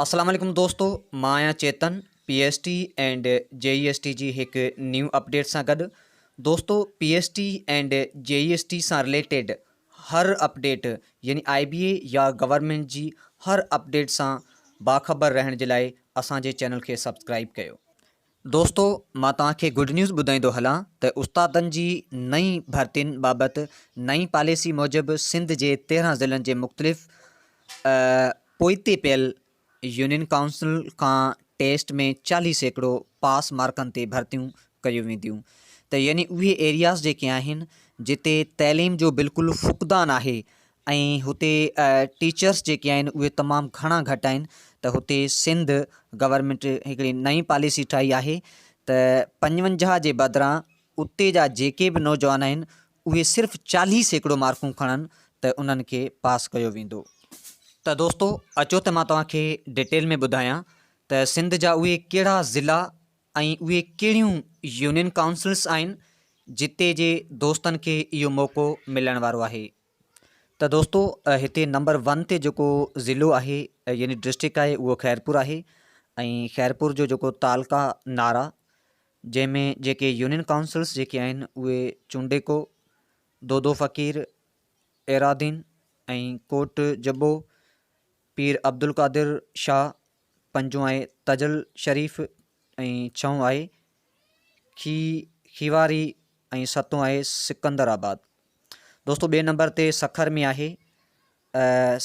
اسلام عليڪم دوستو مان آهيان Chetan P S T and J E S T جي هڪ نيو اپڊيٽ سان گڏ دوستو P S T and J E S T سان رليٽيڊ هر اپڊيٽ يعني آئي بي اي يا گورنمينٽ جي هر اپڊيٽ سان باخبر رهڻ جي لاء اسان جي چينل کي سبسڪرائب ڪيو. دوستو مان توهان کي گڊ نيوز ٻڌائيندو هلان ته استادن جي نئين ڀرتين بابت نئين پاليسي موجب سنڌ جي 13 ضلعن جي مختلف پوئتي پيل يونين ڪائونسل کان ٽيسٽ ۾ 40% پاس مارڪن تي ڀرتيون ڪيون وينديون ته يعني اهي ايرياز جيڪي آهن جتي تعليم جو بلڪل فقدان آهي ۽ هتي ٽيچرس جيڪي آهن اهي تمام گهڻا گهٽ آهن ته هتي سنڌ گورنمينٽ هڪڙي نئين پاليسي ٺاهي آهي ته 55 جي بدران اتي جا جيڪي به نوجوان آهن اهي صرف 40% مارڪون کڻن ته انهن کي پاس ڪيو ويندو. ته دوستو اچو ته مان توهان کي ڊيٽيل ۾ ٻڌايان ته سنڌ جا اهي ڪهڙا ضلعا ۽ اهي ڪهڙيون يونين ڪائونسلس آهن جتي جي دوستن کي اهو موقعو ملڻ وارو آهي. ته دوستو هتي نمبر ون تي جيڪو ضلعو آهي يعني ڊسٽرڪٽ آهي اهو خيرپور آهي ۽ خيرپور جو جيڪو تعلقه نارا جنهن ۾ جيڪي يونين ڪائونسلس جيڪي آهن اهي چونڊيڪو، دودو فقير، ايرادين ۽ ڪوٽ جبو، پير عبدالقادر شاهه، پنجون آهي تجل شريف ۽ ڇهون آهي کي کيواري ۽ ستون آهي سڪندر آباد. دوستو ٻئي نمبر تي سکر ۾ آهي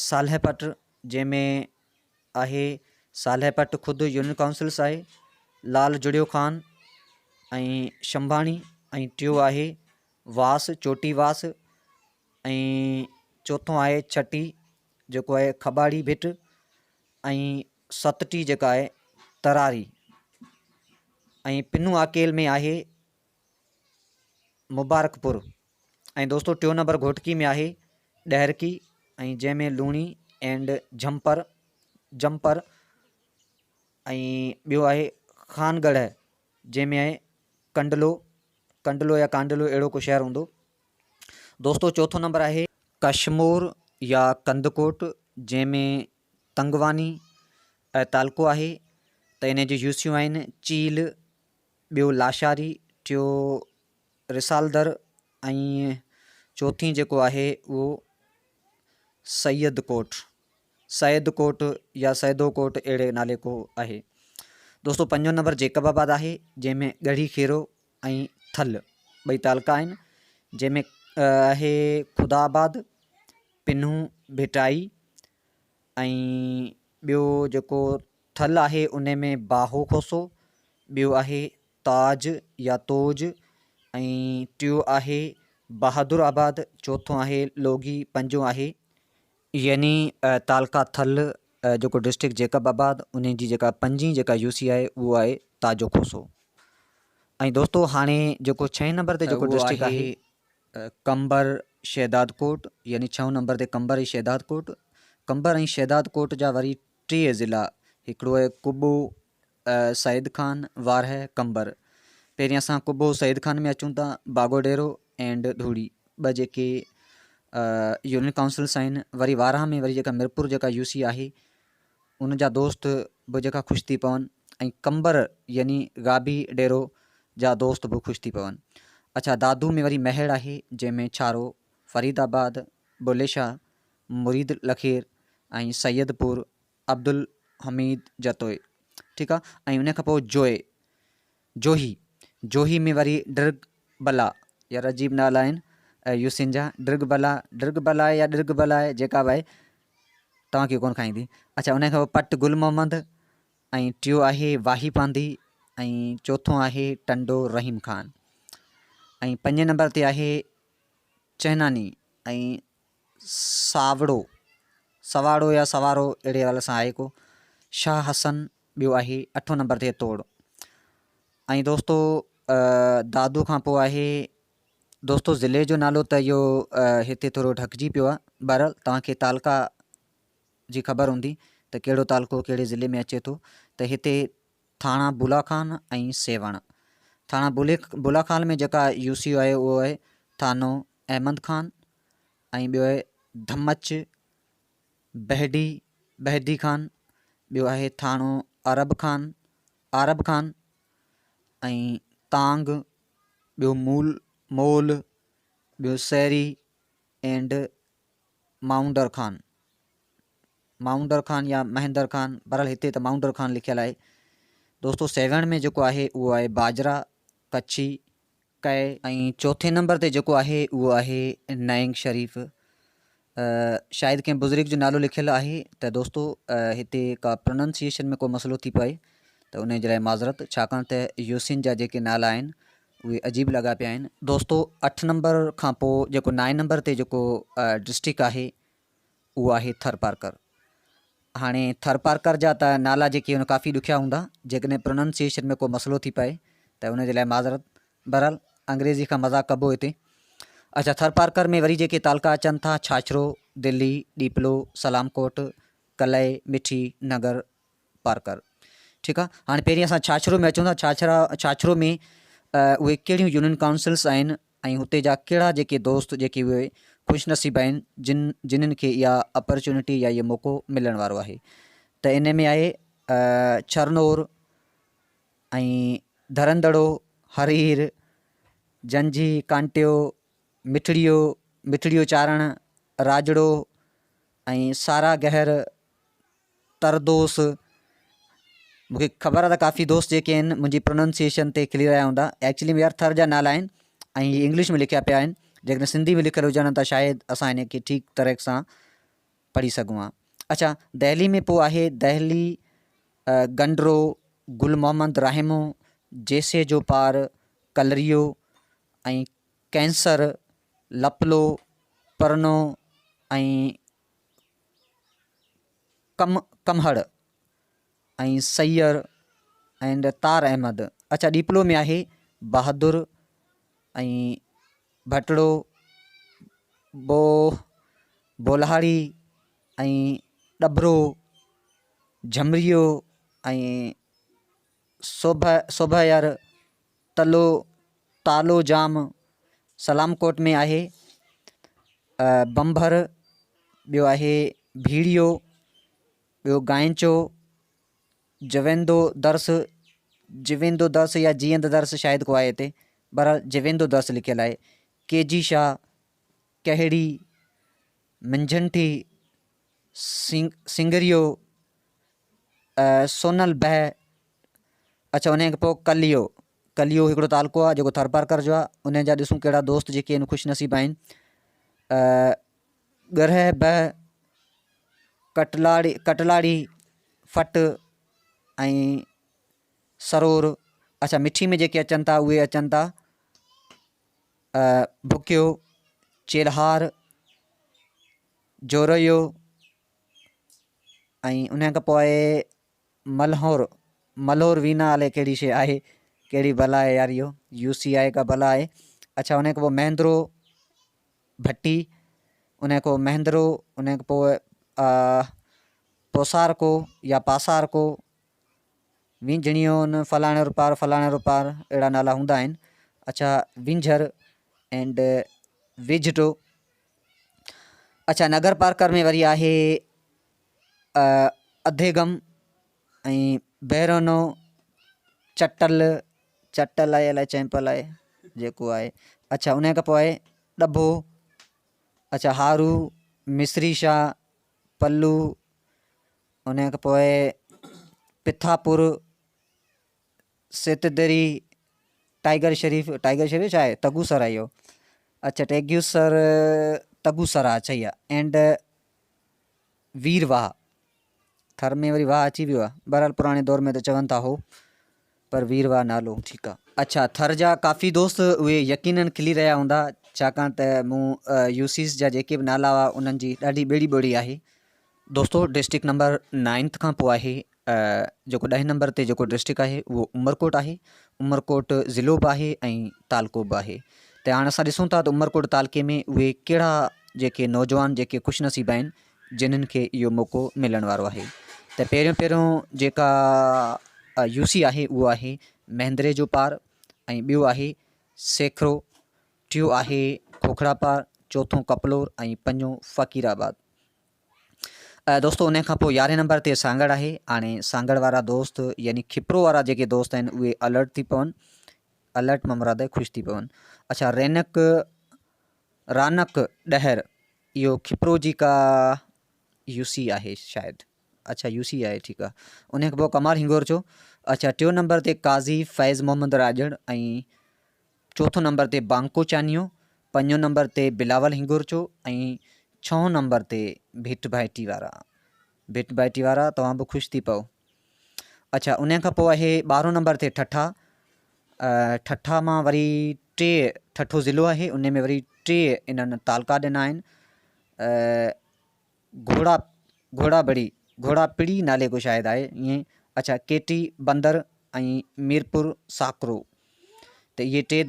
صالح پٽ جنهن ۾ آهي صالح پٽ خود يونين ڪائونسلس آهي لال جڙيو خان ۽ شنڀاڻي ۽ ٽيو آهي واس چوٽي واس ۽ چوٿون آهي ڇٽي جيڪو آهي کٻاڙي ڀٽ ۽ ستٽي جيڪا آهي تراري ۽ پنو آڪيل ۾ آهي مبارڪپور ۽ دوستو ٽيون نمبر گهوٽڪي ۾ آهي ڏهرڪي ۽ جنهن ۾ لوڻي اينڊ جهمپر جمپر ۽ ٻيو آهي خانڳڙهه جنهن ۾ آهي ڪنڊلو ڪنڊلو يا ڪانڊلو اهڙو ڪو شهر هوندو. دوستو چوٿون نمبر آهي ڪشمور يا ڪنڌڪوٽ جنهن ۾ تنگواني تعلقو آهي ته ان جون يوسيون آهن چيل ٻيو لاشاري ٽيو رسالدر ۽ چوٿين جيڪو آهي اهو سيد ڪوٽ سيد ڪوٽ يا سيدو ڪوٽ اهڙي نالي ڪو آهي. دوستو پنجون نمبر جيڪب آباد آهي جنهن ۾ ڳڙهي خيرو ۽ ٿل ٻئي تعلقا آهن جنهن ۾ آهي خدا آباد، پنهون ڀٽائي ۽ ٻيو جيڪو ٿل آهي ان ۾ باهو کوسو ٻيو آهي تاج يا توج ۽ ٽيو آهي بهادر آباد، چوٿون آهي لوگي، پنجون آهي. يعني تعلقه ٿل جيڪو ڊسٽرڪٽ جيڪب آباد انهي جي جيڪا پنجين جيڪا يو سي آهي اهو آهي تاجو کوسو ۽ دوستو هاڻي جيڪو ڇهين نمبر تي جيڪو ڊسٽرڪٽ آهي قمبر شهدادڪوٽ يعني ڇهون نمبر تي قمبر ۽ شهدادڪوٽ قمبر ۽ شهدادڪوٽ جا وري ٽي ضلعا هڪڙو آهي قبو سعيد خان، وارهه، قمبر. پهرين اسان قبو سعيد خان ۾ اچون ٿا، باگوڊيرو اينڊ ڌوڙي ٻه جيڪي يونين ڪائونسلس آهن، وري وارهه ۾ وري جيڪا ميرپور جيڪا يو سي آهي ان جا دوست به جيڪا خوش ٿي پون ۽ قمبر يعني غابي ڊيرو جا دوست به خوش ٿي پون. اڇا دادو ۾ وري مهڙ آهي جنهن ۾ ڇارو، فريد آباد، بلي شاهه، مريد لکير ۽ سيد پور عبدالحميد جتوئي ٺيڪ آ ۽ ان کان پوء جوئي جوهي جوهي ۾ وري ڊرگ بلا يار عجيب نالا آهن يوسين جا ڊرگ بلا ڊرگ بلا يا ڊرگ بلا آهي جيڪا به آهي توهان کي ڪون کائيندي اڇا ان کان پوء پٽ گل محمد ۽ ٽيو آهي واهي پانڌي ۽ چوٿون آهي ٽنڊو رحيم خان ۽ پنجين نمبر تي آهي چهناني ۽ ساوڙو، سواڙو يا سوارو اهڙي حوالي سان آهي ڪو. شاهه حسن ٻيو آهي اٺون نمبر تي توڙ. ۽ دوستو دادو کان پوء آهي دوستو ضلعي جو نالو ته اهو هتي ٿورو ڍڪجي پيو آهي بهرحال توهان کي تعلقا جي خبر هوندي ته ڪهڙو تعلقو ڪهڙي ضلعي ۾ اچي ٿو ته هتي ٿاڻا بولا خان ۽ سيوهڻ. ٿاڻا بولا خان ۾ جيڪا يو سي آهي اهو آهي ٿانو احمد خان ۽ ٻيو آهي ڌمچ بهڊي بهدي خان ٻيو آهي ٿاڻو عرب خان، عارب خان ۽ تانگ، ٻيو مول، مول، ٻيو سهري اينڊ مائونڊر خان، مائونڊر خان يا مهندر خان، بهرحال هتي ته مائونڊر خان لکيل آهي. دوستو سيوهڻ ۾ جيڪو آهي اهو آهي باجرا، ڪڇي، ڪئي ۽ چوٿين نمبر تي جيڪو آهي اهو آهي نئنگ شريف. شايد ڪنهن بزرگ جو نالو لکيل آهي ته دوستو هتي ڪا پروننسيئيشن ۾ ڪو مسئلو ٿي پئي ته ان جي لاء معذرت، ڇاڪاڻ ته يوسين جا جيڪي نالا آهن اهي عجيب لڳا پيا آهن. دوستو اٺ نمبر کان پوء جيڪو نائين نمبر تي جيڪو ڊسٽرڪٽ آهي اهو آهي ٿرپارڪر. هاڻي ٿرپارڪر جا ته نالا جيڪي آهن ڪافي ڏکيا هوندا، جيڪڏهن پروننسيئيشن ۾ ڪو مسئلو ٿي پئي ته ان جي لاء معذرت. بهرحال انگريزي کان مذاق ڪبو هتي. اڇا ٿرپارڪر ۾ وري جيڪي تعلقا اچن ٿا ڇاڇرو، دلي، ڏيپلو، سلام ڪوٽ، ڪلئي، مٺي، نگر پارڪر. ٺيڪ آ هاڻي پهرين اسان ڇاڇرو ۾ اچون ٿا ڇاڇرا ڇاڇرو ۾ اهي ڪهڙيون يونين ڪائونسلس آهن ۽ هتي جا ڪهڙا جيڪي دوست جيڪي اهي خوش نصيب آهن جن جنن کي اها اپرچونٽي يا اهو موقعو ملڻ وارو آهي ته ان ۾ آهي ڇرنور ۽ ڌرندڙو هرير جنجهي ڪانٽيو مٺڙيو مٺڙيو چارڻ راڄڙو ۽ سارا گهر تردوس، مون کي خبر آهي ته ڪافي دوست جيڪي آهن منهنجي پروننسيئيشن تي کلي رهيا هوندا. ايڪچلي ۾ يار ٿر جا نالا آهن ۽ هي انگلش ۾ لکيا پيا آهن. جيڪڏهن سنڌي ۾ لکيل هجن ته شايد اسان هن کي ٺيڪ طرح سان پڙهي سگهون ها. اڇا دهلي ۾ پوء آهي دهلي، گنڊرو، گل محمد راهمو، جيسي جو پار، ڪلريو ۽ ڪينسر، لپلو، پرنو ۽ ڪم ڪمهڙ ۽ سير اينڊ تار احمد. اڇا ڏيپلو ۾ آهي بهادر ۽ ڀٽڙو بو بولهاڙي ۽ ڏبرو جهمريو ۽ سوڀ سوڀير تلو تالو جام سلام ڪوٽ ۾ آهي بنڀر ٻيو آهي ڀيڙيو ٻيو گائنچو جويندو درس جويندو درس يا جيئند درس شايد ڪو آهي هتي بهرحال جويندو درس لکيل آهي ڪي جي شاهه ڪهڙي منجهنٺي سنگريو سونل بهه اڇا انهيء کان پوء ڪليو ڪليو هڪڙو تعلقو آهي جيڪو ٿرپارڪر جو آهي ان جا ڏسون ڪهڙا دوست جيڪي آهن خوش نصيب آهن ڳرهه بهه ڪٽلاڙي ڪٽلاڙي ڦٽ ۽ سرور اڇا مٺي ۾ جيڪي اچن ٿا اهي اچن ٿا ڀڪيو چيلهار جوريو ۽ ان کان پوء ملهور ملهور وينا الائي ڪهڙي شي آهي ڪهڙي بلا آهي يار اهو يو سي آهي ڪا بلا آهي اڇا ان کان پوء مهندرو ڀٽي ان کان پوء مهندرو ان کان پوء پوسارڪو يا پاسارڪو وينجهڻيون فلاڻي رو پار فلاڻي رو پار اهڙا نالا هوندا آهن اڇا وينجهر اينڊ ويجهٽو اڇا نگر پارڪر ۾ وري آهي اڌيگم ۽ بهرونو چٽل چٽل آهي الائي چيمپل آهي جيڪو آهي اڇا ان کان پوء آهي ڏڀو اڇا هارو مصري شاهه پلو ان کان پوء پٿاپور سيتدري ٽائيگر شريف ٽائيگر شريف ڇا آهي تگوسر آهي اهو اڇا ٽيگيوسر تگوسر آهي اڇا اها اينڊ وير واهه ٿر ۾ وري واهه اچي ويو آهي بهرحال پراڻي دور ۾ ته چون ٿا هو پر وير واهه نالو ٺيڪ آهي. اڇا ٿر جا ڪافي دوست اهي يقينن کلي رهيا هوندا ڇاڪاڻ ته مون يو سيز جا جيڪي به نالا هئا انهن جي ڏاڍي ٻيڙي ٻوڙي آهي. دوستو ڊسٽرڪٽ نمبر نائنٿ کان پوء آهي جيڪو ڏهين نمبر تي جيڪو ڊسٽرڪٽ آهي اهو عمرڪوٽ آهي عمرڪوٽ ضلعو به آهي ۽ تعلقو به آهي ته هاڻي اسان ڏسون ٿا ته عمرڪوٽ تعلقي ۾ اهي ڪهڙا جيڪي نوجوان جيڪي خوش نصيب آهن جنھن کي اهو موقعو ملڻ وارو آهي ته پهريون پهريون جيڪا يو سي آهي اهو آهي مهندري جو پار ۽ ٻيو آهي سيکرو ٽيون آهي کوکڙا پار چوٿون ڪپلور ۽ پنجون فقير آباد. دوستو انهي کان پوء يارهين نمبر تي سانگهڙ آهي هاڻي سانگهڙ وارا دوست يعني کپرو وارا جيڪي دوست آهن اهي الرٽ ٿي پون الرٽ مان مراد آهي خوش ٿي پون اڇا رينڪ رانڪ ڏهر اهو کپرو جي ڪا يو سي آهي شايد اڇا يو سي آهي ٺيڪ آهي انهي کان پوء ڪمال هنگورچو اڇا ٽيون نمبر تي قاضي فيض محمد راڄڙ ۽ چوٿون نمبر تي بانڪو چانيو، پنجون نمبر تي بلاول هنگورچو ۽ ڇهون نمبر تي ڀٽ ڀائٽي وارا. ڀٽ ڀائٽي وارا توهان به خوش ٿي پئو. اڇا انهي کان پوء آهي ٻارهون نمبر تي ٺٽا. ٺٽا مان وري ٽي ٺٽو ضلعو آهي انهي ۾ وري ٽي انهن تعلقا ڏنا آهن. گهوڙا گهوڙا بڙي گهوڙا پڙي نالي ڪو شايد آهي ائين اڇا ڪيٽي بندر ۽ ميرپور ساڪرو ته اهي ٽي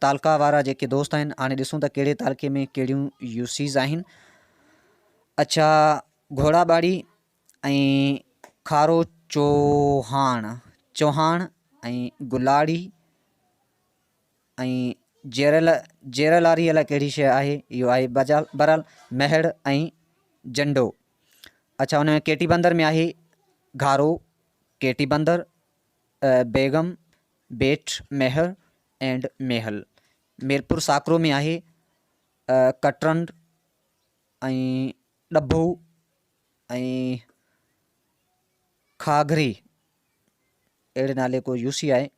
تعلقا وارا جيڪي دوست آهن هاڻي ڏسون ته ڪهڙي تعلقي ۾ ڪهڙيون يو سيز آهن اڇا گهوڙا ٻاڙي ۽ کارو چوهاڻ چوهاڻ ۽ گلاڙي ۽ جيرل جيرلاري الائي ڪهڙي شيء آهي اهو آهي بجال بهرحال مهڙ ۽ جنڊو اڇا ان ۾ ڪيٽي بندر ۾ آهي گهارو ڪيٽي بندر بيگم بيٺ ميهر اينڊ ميهل ميرپور ساڪرو ۾ آهي ڪٽرنڊ ۽ ڏڀو ۽ کاگهري اهڙي نالي ڪو يو سي آهي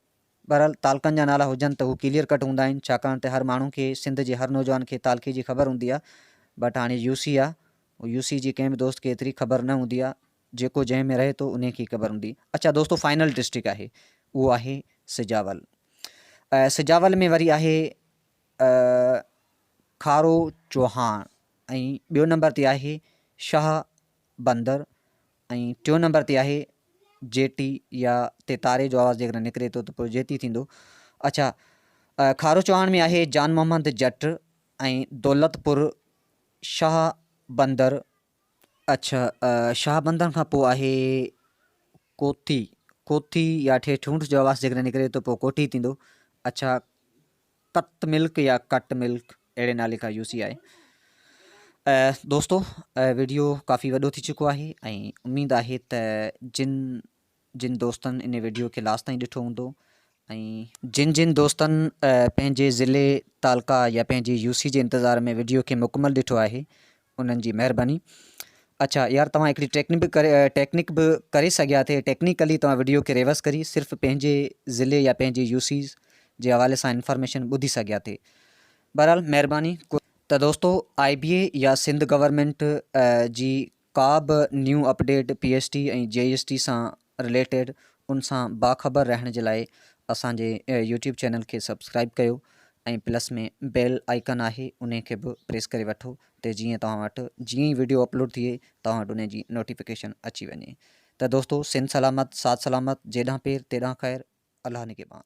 بهرحال تعلقن جا نالا هجن ته هو ڪليئر ڪٽ هوندا آهن ڇاڪاڻ ته هر ماڻهو کي سنڌ جي هر نوجوان کي تعلقي جي خبر هوندي آهي بٽ هاڻي يو سي آهي يو سي جي ڪنهن به دوست کي ايتري خبر نه هوندي آهي جيڪو جنهن ۾ رهي ٿو انهي کي خبر هوندي اڇا دوستو فائنل ڊسٽرڪٽ آهي اهو آهي سجاول سجاول ۾ وري آهي کارو چوهاڻ ۽ ٻيو نمبر تي آهي شاهه بندر ۽ ٽيون نمبر تي آهي جيٽي يا تي تاري جو آواز جيڪڏهن نڪري ٿو ته پوء جيتي ٿيندو. اڇا کارو چوهاڻ ۾ آهي جان محمد جٽ ۽ دولتپور شاهه بندر. اڇا شاهه بندر کان پوء آهي ڪوٿي ڪوٿي يا ٺي ٺونٺ جو آواز جيڪڏهن نڪري ٿو پوء ڪوٺي ٿيندو. اڇا ڪت ملڪ يا ڪٽ ملڪ اهڙي نالي کا يو سي آهي دوستو ويڊيو ڪافي وڏو ٿي چڪو آهي ۽ اميد آهي ته جن جن دوستن ان ويڊيو کي لاس تائين ڏٺو هوندو ۽ جن جن دوستن پنهنجي ضلعي تعلقا يا پنهنجي يو سي جي انتظار ۾ ويڊيو کي مڪمل ڏٺو آهي انهن جي مهرباني اڇا يار توهان هڪڙي ٽيڪنڪ به ڪري ٽيڪنڪ به ڪري سگهيا ٿي ٽيڪنيڪلي توهان وڊيو کي ريورس ڪري صرف پنهنجي ضلعي يا پنهنجي يو سيز جي حوالي سان انفارميشن ٻڌي سگهيا ٿي بهرحال مهرباني ته دوستو آئي بي اي يا سنڌ گورنمينٽ جي ڪا به new update P S T ۽ G S T سان رليٽيڊ ان سان باخبر رهڻ جي لاء اسان جي يوٽيوب چينل کي سبسڪرائب ڪيو ۽ پلس ۾ بيل آئيڪن آهي انهي کي به پريس ڪري وٺو ته جيئن توهان وٽ جيئن ئي وڊيو اپلوڊ ٿئي توهان وٽ انهي جي نوٽيفڪيشن اچي وڃي ته دوستو سنڌ سلامت ساٿ سلامت جيڏانهن پير تيڏانهن خير الله نگهبان.